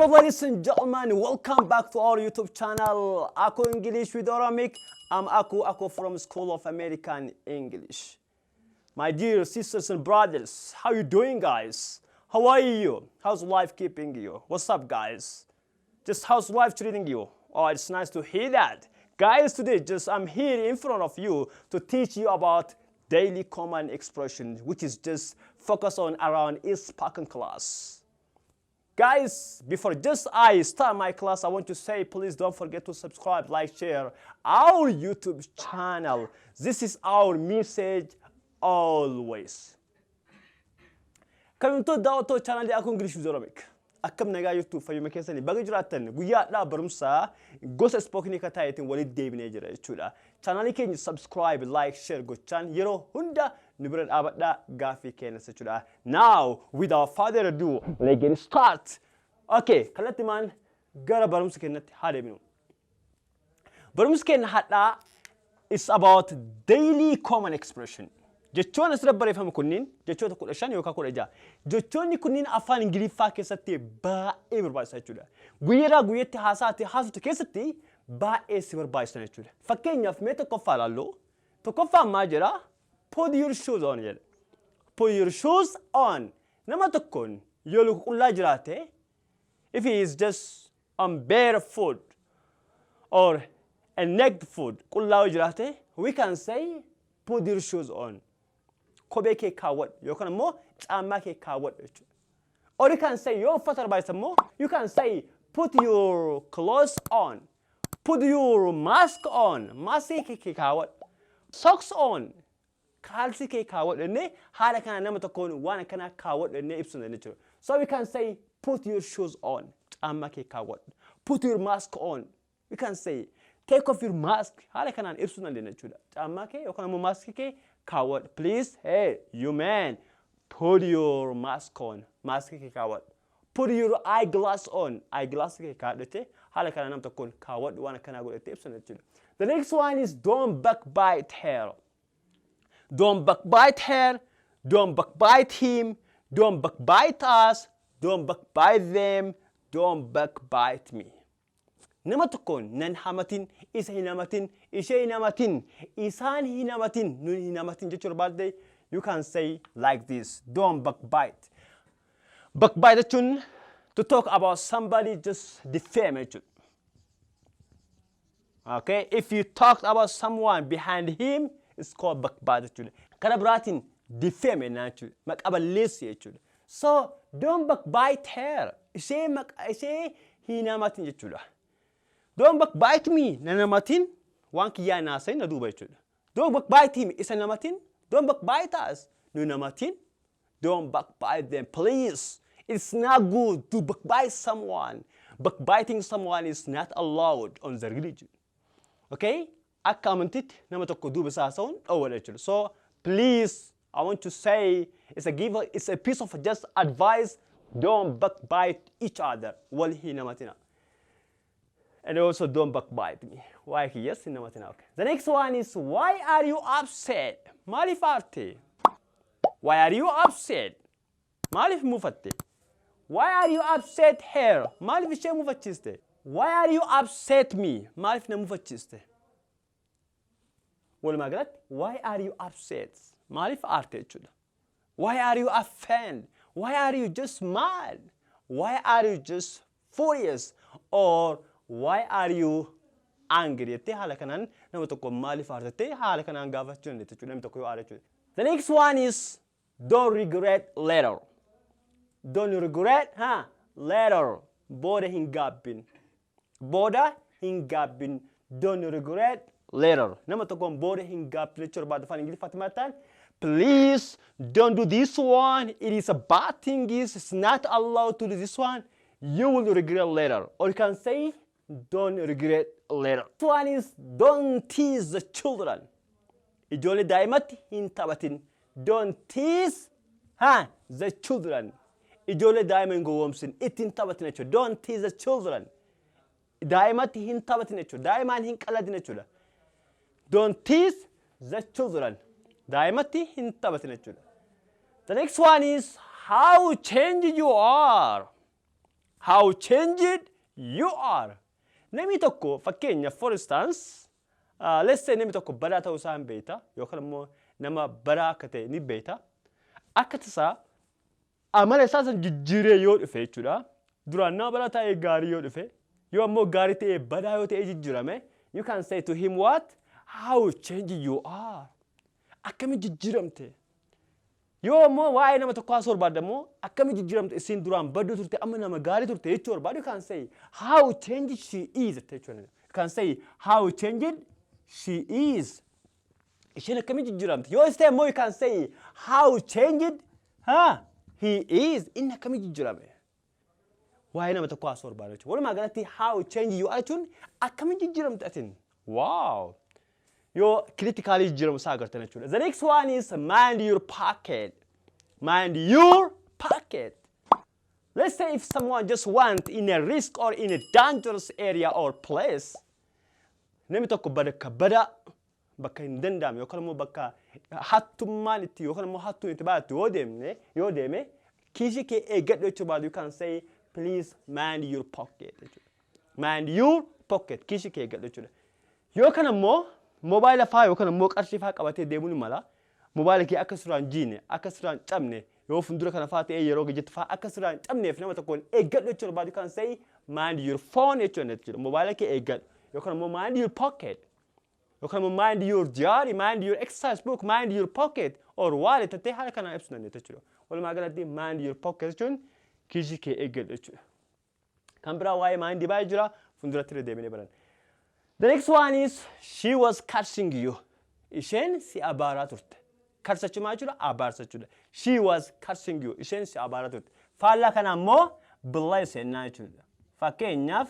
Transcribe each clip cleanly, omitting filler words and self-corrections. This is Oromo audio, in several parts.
Hello, ladies and gentlemen, welcome back to our YouTube channel, Aku English with Oromic. I'm Aku Aku from School of American English. My dear sisters and brothers, how you doing, guys? How are you? How's life keeping you? What's up, guys? Just how's life treating you? Oh, it's nice to hear that. Guys, today just I'm here in front of you to teach you about daily common expression, which is just focus on around is spoken class. Guys, before just I start my class, I want to say please don't forget to subscribe, like, share our YouTube channel. This is our message always. Kabajamtoota daawwattoota chaanaalii Aku English with Oromic. Akkam nagaa jirtu? Fayyuma keessanii baga jiraattan. Guyyaadhaa barumsaa gosa spokenii kan ta'eetiin walitti deebinee jira jechuudha. Chaanaalii keenya subscribe, like, share gochaan yeroo hunda nu bira dhaabadhaa gaaffii keenyas jechuudha. Now, without further ado, let's get start. Okay, kallattimaan gara barumsa keenyatti haa deebinu. Barumsi keenya har'aa is about daily common expression. Jechoonni asirra barreeffame kunniin jechoota 15 yookaan 16. Jechoonni kunniin afaan Ingiliffaa keessatti baay'ee barbaachisaa jechuudha. Guyyaadhaa guyyaatti haasaatti haasoftu keessatti baay'ee si barbaachisan jechuudha. Fakkeenyaaf mee tokkoffaa ilaallu. Tokkoffaan maal jedhaa? "Put your shoes on" jedha. "Put your shoes on." Nama tokkoon yoo luka qullaa jiraate, if he is just on barefoot or a naked foot, qullaa yoo jiraate, we can say, "Put your shoes on." Kophee kee kaawwadhu yookaan immoo caammaa kee kaawwadhu jechuudha. Or you can say, yoo uffata barbaachisa immoo, you can say, "Put your clothes on." Put your mask on. Maaskii kee kaawwadhu. Socks on. Kaalsii kee kaawwadhu jennee haala kana nama tokkoon waan akkanaa kaawwadhu jennee ibsuu dandeenya jechuudha. So we can say, "Put your shoes on." Caammaa kee kaawwadhu. Put your mask on. We can say, "Take off your mask." Haala kanaan ibsuu dandeenya jechuudha. Caammaa kee yookaan immoo maaskii kee kaawwadhu. Please, hey, you man, put your mask on. Maaskii kee kaawwadhu. Put your eyeglass on. Eyeglass kee kaawwadhu. Haala kanaan nama tokkoon kaawwadhu waan akkanaa godhattee ibsan jechuudha. The next one is, "Don't backbite her." Don't backbite her. Don't backbite him. Don't backbite us. Don't backbite them. Don't backbite me. Nama tokkoon nan hamatin, isa hin hamatin, ishee hin hamatin, isaan hin hamatin, nun hin hamatin jechuu barbaadde, you can say like this: "Don't backbite." Backbite jechuun to talk about somebody, just defame jechuudha. Okay, if you talked about someone behind him, it's called backbite jechuudha. Karaa biraatiin defame jennaan jechuudha. Maqaa balleessu jechuudha. So don't backbite her. Ishee maqaa ishee hin hamatin jechuudha. Don't backbite me. Na hamatin, waan kiyyaa hin haasayin na duuba jechuudha. Don't backbite him. Isa hin hamatin. Don't backbite us. Nu hin hamatin. Don't backbite them, please. It's not good to backbite someone. Backbiting someone is not allowed on the religion. Okay? Akka amantitti nama tokko duuba isaa haasa'uun dhoowwadha jechuudha. So please, I want to say it's a piece of just advice. Don't backbite each other. Wal hin hamatina. And also don't backbite me. Why yes hin hamatina. Okay. The next one is, "Why are you upset?" Maaliif aarte? Why are you upset? Maaliif mufatte? Why are you upset her? Maaliif ishee mufachiiste? Why are you upset me? Maaliif na mufachiiste? Walumaa galatti, why are you upset? Maaliif aarte jechuudha. Why are you offended? Why are you just mad? Why are you just furious? Or why are you angry? Jettee haala kanaan nama tokko maaliif aartattee haala kanaan gaafachuu dandeetta jechuudha, namni tokko yoo aare jechuudha. The next one is, "Don't regret later." Don't regret, huh? Later. Booda hin gaabbin. Booda hin gaabbin. Don't regret later. Nama tokkoon booda hin gaabbin jechuu barbaadu afaan Ingiliffaatti maal ta'an? Please don't do this one. It is a bad thing. Is it's not allowed to do this one. You will regret later. Or you can say, "Don't regret later." This one is, "Don't tease the children." Ijoollee daa'imatti hin taphatin. Don't tease, huh, the children. Ijoollee daa'ima hin gowwoomsin. Itti hin taphatin jechuudha. Don't tease the children. Daa'imatti hin taphatin jechuudha. Daa'imaan hin qaladin jechuudha. Don't tease the children. Daa'imatti hin taphatin jechuudha. The next one is, "How changed you are." How changed you are. Namni tokko fakkeenya, for instance, let's say namni tokko badaa ta'uu isaa hin beekta yookaan immoo nama badaa akka ta'e ni beekta. Akka tasaa amala isaa san jijjiiree yoo dhufe jechuudha. Duraan nama badaa ta'ee gaarii yoo dhufe, yoo ammoo gaarii ta'ee badaa yoo ta'e jijjiirame, you can say to him what? "How changed you are." Akkami jijjiiramte? Yoo ammoo waa'ee nama tokko haasoo barbaadde immoo, akkami jijjiiramte, isiin duraan badduu turte, amma nama gaarii turte jechuu barbaadu, you can say "how changed she is" jechuudha. You can say "how changed she is." Isheen akkami jijjiiramte? Yoo ta'e immoo you can say "how changed he is." Inni akkami jijjiirame? Waa'ee nama tokko haasoo barbaadu jechuudha. Walumaa galatti "how changed you are" jechuun akkami jijjiiramte atin? Wow! Yoo critically jijjiiramu isaa agartan jechuudha. The next one is "mind your pocket." Mind your pocket. Let's say if someone just went in a risk or in a dangerous area or place, namni tokko bakka badaa, bakka hin danda'amne yookaan immoo bakka hattummaan itti yookaan immoo hattuun itti baay'attu yoo deeme, kiisii kee eeggadhu jechuu baatu, you can say "please mind your pocket" jechuudha. Mind your pocket, kiisii kee eeggadhu jechuudha. Yookaan immoo moobaayila faa yookaan immoo qarshii faa qabatee deemuu ni mala. Moobaayila kee akka sirraan jiine, akka sirraan cabne, yoo fuuldura kana faa ta'ee yeroo gejjettu faa akka sirraan cabneef nama tokkoon eeggadhu jechuu barbaadu, you can say "mind your phone" jechuudha. Moobaayila kee eeggadhu yookaan immoo mind your pocket yookaan immoo mind your diary, mind your exercise book, mind your pocket or wallet jettee haala kanaan ibsuu dandeetta jechuudha. Walumaa galatti "mind your pocket" jechuun kiisii kee eeggadhu jechuudha. Kan biraa waa'ee mind baay'ee jira, fuulduratti irra deebinee baran. The next one is "she was cursing you." Isheen si abaaraa turte. Curse jechuun maal jechuudha? Abaarsa jechuudha. She was cursing you. Isheen si abaaraa turte. Faallaa kana immoo bless jennaa jechuudha. Fakkeenyaaf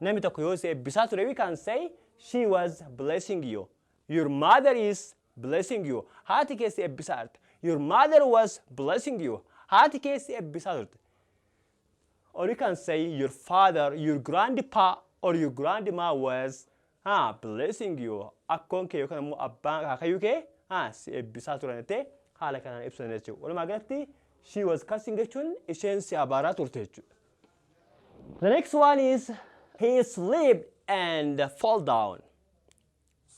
namni tokko yoo si eebbisaa ture, we can say "she was blessing you." Your mother is blessing you. Haati kee si eebbisaa jirti. Your mother was blessing you. Haati kee si eebbisaa turte. Or you can say your father, your grandpa or your grandma was blessing you. Akkoon kee yookaan immoo abbaan akaakayyuu kee si eebbisaa turan jettee haala kanaan ibsan jechuudha. Walumaa galatti "she was cursing" jechuun isheen si abaaraa turte jechuudha. The next one is "he slipped and fall down."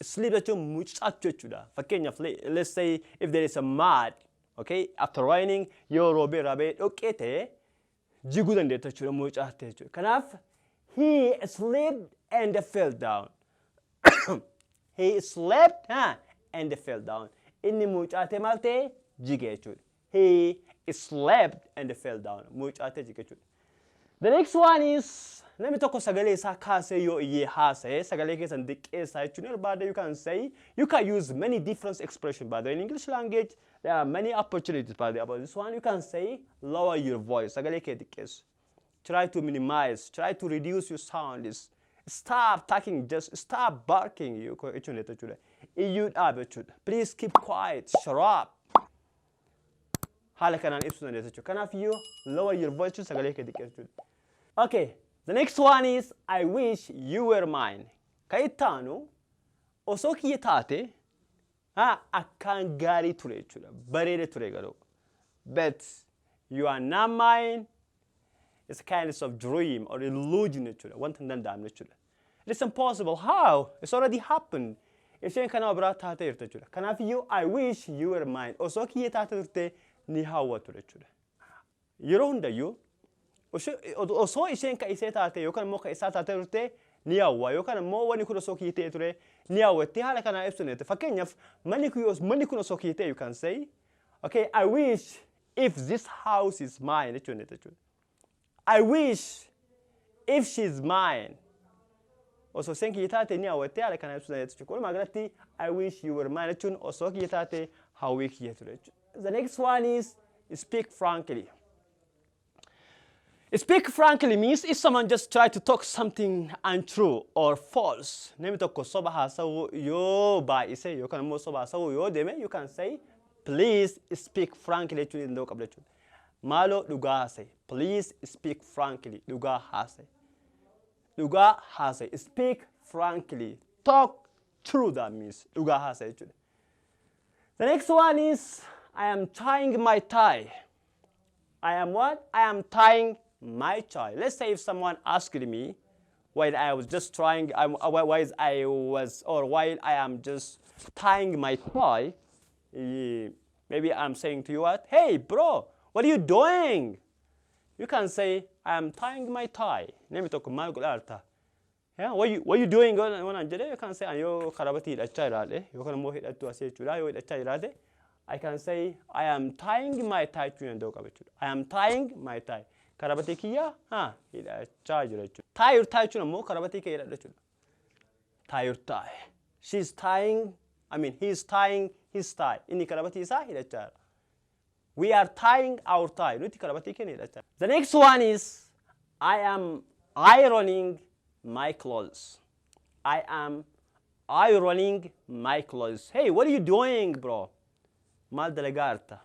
Slip jechuun mucucaachuu jechuudha. Fakkeenyaaf, let's say if there is a mud, okay, after raining, yoo roobee raabee dhoqqee ta'e jiguu dandeetta jechuudha, mucucaatte jechuudha. Kanaaf he slipped and fell down. He slipped and fell down. Inni mucucaatee maal ta'e? Jige jechuudha. He slipped and fell down. Mucucaatee jige jechuudha. The next one is namni tokko sagalee isaa kaasee yoo iyyee haasa'e, sagalee keessan xiqqeessaa jechuun barbaada, you can say, you can use many different expressions. By the way, in English language there are many opportunities. By the way, about this one, you can say "lower your voice", sagalee kee xiqqeessu, try to minimize, try to reduce your sounds, stop talking, just stop barking jechuun jechuudha, iyyuu dhaabe jechuudha, please keep quiet, shut up, haala kanaan ibsuu dandeessa jechuudha. Kanaaf iyyuu "lower your voice" jechuun sagalee kee xiqqeessu jechuudha. Okay, the next one is "I wish you were mine." Kan itti aanu osoo kiyya taate akkaan gaarii ture jechuudha. Bareeda ture garuu. But you are not mine. It's a kind of dream or illusion jechuudha. Wanta hin danda'amne jechuudha. It's impossible. How? It's already happened. Isheen kana biraa taatee jirti jechuudha. Kanaaf iyyuu "I wish you were mine." Osoo kiyya taate turte ni hawwatu jechuudha. Yeroo hundayyuu osoo isheen ka isee taate yookaan immoo ka isaa taate turte ni hawwa, yookaan immoo wanni kun osoo kiyya ta'e ture ni hawwatti haala kanaa ibsu ni. Fakkeenyaaf manni kun osoo kiyya ta'e, you can say, okay, "I wish if this house is mine" jechuun jechuudha. I wish if she's mine. Osoo isheen kiyya taate ni hawwattee haala kanaa ibsu dandeessa jechuudha. Walumaa galatti "I wish you were mine" jechuun osoo kiyya taate hawwii kiyya ture jechuudha. The next one is "speak frankly." "Speak frankly" means if someone just try to talk something untrue or false. Namni tokko soba haasawuu yoo baay'ise yookaan immoo soba haasawuu yoo deeme, you can say "please speak frankly" jechuun danda'uu qabda jechuudha. Maaloo dhugaa haasa'i. Please speak frankly. Dhugaa haasa'i. Dhugaa haasa'i. Speak frankly. Talk true, that means dhugaa haasa'i jechuudha. The next one is "I am tying my tie." I am what? I am tying my tie. Let's say if someone asked me while I was just trying, while I was, or while I am just tying my tie, maybe I'm saying to you what? "Hey, bro, what are you doing?" You can say, "I am tying my tie." Namni tokko maal godhaa jirta? Yeah, what you doing? Waan jedhee, you can say, ani yoo karabatii hidhachaa jiraadhe yookaan immoo hidhattuu asii jechuudha, yoo hidhachaa jiraate, I can say, "I am tying my tie" jechuu danda'u qaba jechuudha. I am tying my tie. Karabatii kiyya hidhachaa jira jechuudha. Tie your tie jechuun ammoo karabatii kee hidhadhu jechuudha. Tie your tie. She's tying, I mean, he is tying his tie. Inni karabatii isaa hidhachaa jira. We are tying our tie. Nuti karabatii keenya hidhachaa jira. The next one is I am ironing my clothes. I am ironing my clothes. "Hey, what are you doing, bro?" Maal dalagaa jirta?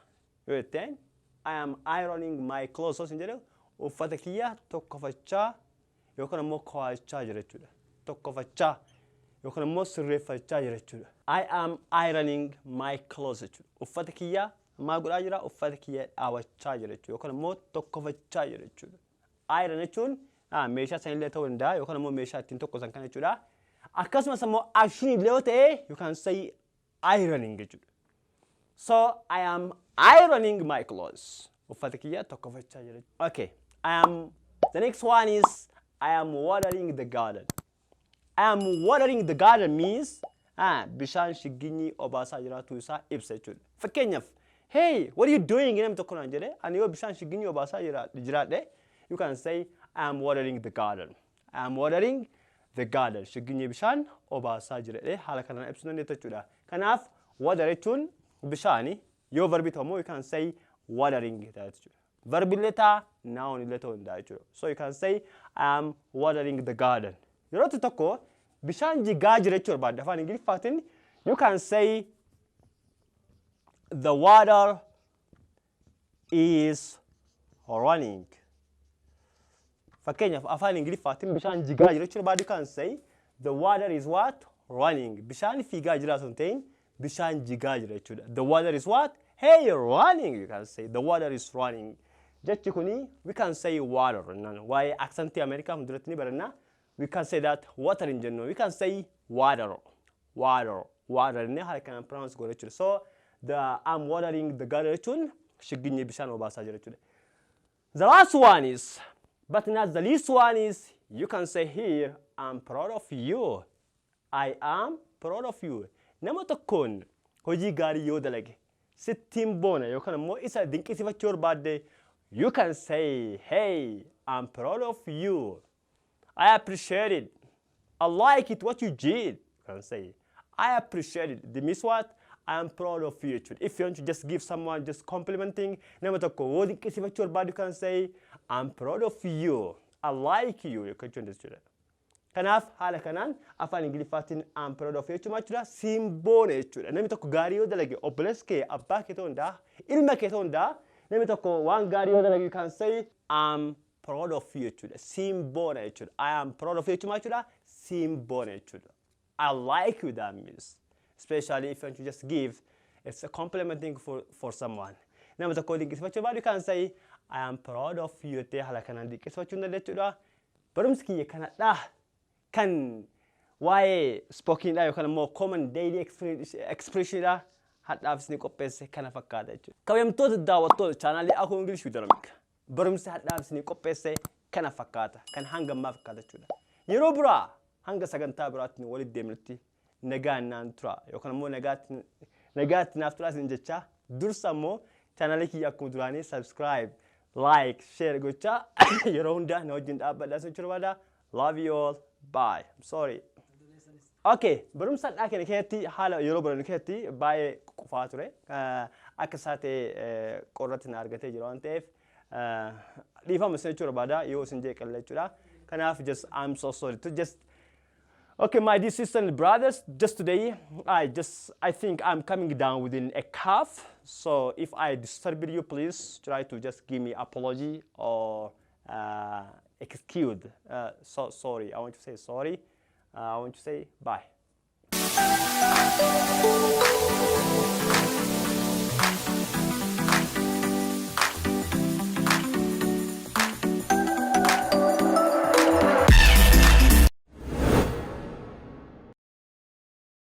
Yoo jetteen, "I am ironing my clothes" osoo hin jedhu, uffata kiyya tokkofachaa yookaan immoo kaawwachaa jira jechuudha. Tokkofachaa yookaan immoo sirreeffachaa jira jechuudha. I am ironing my clothes jechuudha. Uffata kiyya maal godhaa jira? Uffata kiyya dhaawachaa jira jechuudha yookaan immoo tokkofachaa jira jechuudha. Iron jechuun meeshaa sanillee ta'uu danda'a yookaan immoo meeshaa ittiin tokkosan kana jechuudha. Akkasumas immoo action illee yoo ta'e, you can say ironing jechuudha. So I am ironing my clothes. Uffata kiyya tokkofachaa jira. Okay. I am the next one is I am watering the garden. I am watering the garden means bishaan shigginyii obaasaa jiraatu isaa ibsa jechuudha. Fakkeenyaaf, "Hey, what are you doing?" namni tokko naan jedhe, ani yoo bishaan shigginyii obaasaa jiraadhe, you can say, "I am watering the garden. I am watering the garden." Shigginyii bishaan obaasaa jira haala kanaan ibsuu dandeetta jechuudha. Kanaaf water jechuun bishaani, yoo verbi ta'u immoo you can say watering jechuudha. Verbi illee ta'a, noun illee ta'uu danda'a jechuudha. So you can say, "I am watering the garden." Yeroo tokko bishaan jigaa jira jechuu barbaadde afaan Ingiliffaatiin, you can say, "The water is running." Fakkeenyaaf, afaan Ingiliffaatiin bishaan jigaa jira jechuu barbaadde, you can say, "The water is what? Running." Bishaan fiigaa jira osoo hin ta'in bishaan jigaa jira jechuudha. The water is what? Hey, running, you can say. The water is running. Jechi kuni we can say water. Waa'ee accentii Ameerikaa fuulduratti ni baranna. We can say that water hin jennu. We can say water. Water. Water inni haala kanaan pronounce godha jechuudha. So the I'm watering the garden jechuun shigginyi bishaan obaasaa jira jechuudha. The last one is, but not the least one is, you can say here, "I'm proud of you." I am proud of you. Nama tokkoon hojii gaarii yoo dalage sittiin boona yookaan immoo isa dinqisiifachuu barbaadde, you can say, "Hey, I'm proud of you. I appreciate it. I like it what you did." You can say, "I appreciate it." It means what? I am proud of you jechuudha. If you want to just give someone just complimenting, nama tokko yoo dinqisiifachuu barbaadde, you can say, "I'm proud of you. I like you" jechuun jechuudha. Kanaaf haala kanaan afaan Ingiliffaatiin I'm proud of you jechuun maal jechuudha? Siin boona jechuudha. Namni tokko gaarii yoo dalage, obboleessi kee, abbaa kee ta'uu danda'a, ilma kee ta'uu danda'a. Namni tokko waan gaarii yoo dalage, you can say, "I'm proud of you" jechuudha. Siin boona jechuudha. I am proud of you jechuun maal jechuudha? Siin boona jechuudha. I like you, that means. Especially if you want to just give, it's a complimenting for someone. Nama tokko dinqisiifachuu barbaadu, you can say, "I am proud of you" jettee haala kanaan dinqisiifachuu ni jechuudha. Barumsi kiyya kanadha. Kan waa'ee spokeniidha yookaan immoo common daily expressionidha. Hadhaaf isin qopheesse kana fakkaata jechuudha. Kabajamtoota daawwattoota chaanaalii Akuu English with Oromic. Barumsi hadhaaf isin qopheesse kana fakkaata. Kan hanga ammaa fakkaata jechuudha. Yeroo biraa hanga sagantaa biraatti walitti deemnutti nagaan naan tura yookaan immoo nagaatti naaf tura isin jechaa, dursa immoo chaanaalii kiyya akkuma duraanii subscribe, like, share gochaa yeroo hundaa na wajjin dhaabbadhaa isin jechuu barbaada. Love you all. Bye. I'm sorry. Okay, barumsa hadhaa keenya keessatti haala yeroo barannu keessatti baay'ee qufaa ture. Akka isaa ta'e qorratti na argatee jira waan ta'eef dhiifama isin jechuu barbaada yoo isin jeeqalle jechuudha. Kanaaf just I'm so sorry to just. Okay, my dear sisters and brothers, just today, I think I'm coming down within a cough. So if I disturb you, please try to just give me apology or excuse. So sorry, I want to say sorry. I want to say bye.